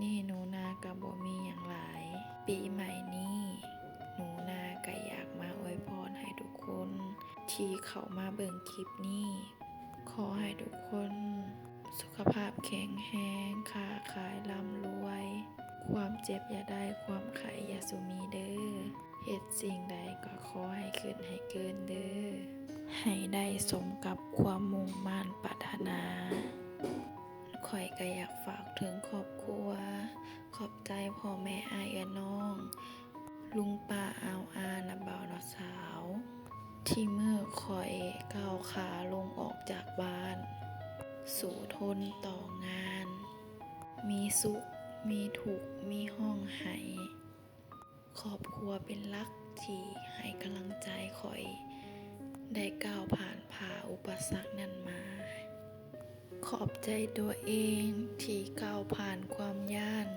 ນີ້ໜູນາກໍບໍ່ມີຫຍັງຫຼາຍ. ປີໃໝ່ນີ້ ໜູນາກໍຢາກມາອວຍພອນໃຫ້ທຸກຄົນທີ່ເຂົ້າມາເບິ່ງຄລິບນີ້ ຂໍໃຫ້ທຸກຄົນສຸຂະພາບແຂງແຮງ, ຄ້າຂາຍລ່ຳລວຍ, ຄວາມເຈັບຢ່າໄດ້, ຄວາມໄຂ້ຢ່າສູ່ມີເດີ້. ເຮັດສິ່ງໃດກໍຂໍໃຫ້ຂຶ້ນໃຫ້ເກີນເດີ້. ໃຫ້ໄດ້ສົມກັບຄວາມມຸ່ງໝັ້ນປາດຖະໜາ. ຂ້ອຍກໍຢາກຝາກເຖິງຄອບຄົວ, ຂອບໃຈພໍ່ແມ່ອ້າຍເອື້ອຍນ້ອງ, ລຸງປ້າອາວອາ ນ້າບ່າວນ້າສາວ ທີ່ເມື່ອຂ້ອຍກ້າວຂາລົງອອກຈາກບ້ານ ສູ້ທົນຕໍ່ງານ, ມີສຸກ ມີທຸກ ມີຮ້ອງໄຫ້. ຄອບຄົວເປັນຫຼັກທີ່ໃຫ້ກຳລັງໃຈຂ້ອຍໄດ້ກ້າວຜ່ານຜ່າອຸປະສັກນັ້ນມາ. ຂອບໃຈຕົວເອງທີ່ກ້າວຜ່ານຄວາມຢ້ານ.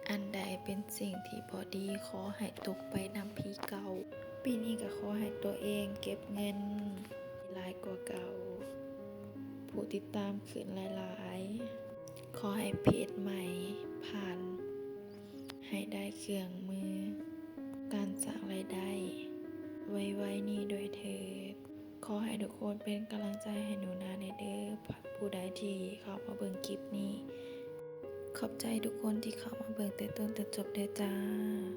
ອັນໃດເປັນສິ່ງທີ່ບໍ່ດີ ຂໍໃຫ້ຕົກໄປນຳຜີເກົ່າ. ປີນີ້ກໍຂໍໃຫ້ຕົວເອງເກັບເງິນຫຼາຍກວ່າເກົ່າ, ຜູ້ຕິດຕາມຂຶ້ນຫຼາຍໆ. ຂໍໃຫ້ເພຈໃໝ່ຜ່ານ ໃຫ້ໄດ້ເຄື່ອງມືການສ້າງລາຍໄດ້ໄວໆນີ້ດ້ວຍເທີ້ນ. ຂໍໃຫ້ທຸກຄົນເປັນກຳລັງໃຈໃຫ້ໜູນາແດ່ເດີ້, ຜູ້ໃດທີ່ເຂົ້າມາເບິ່ງຄລິບນີ້. ຂອບໃຈທຸກຄົນທີ່ເຂົ້າມາເບິ່ງແຕ່ຕົ້ນຈົນຈົບເດີ້ຈ້າ.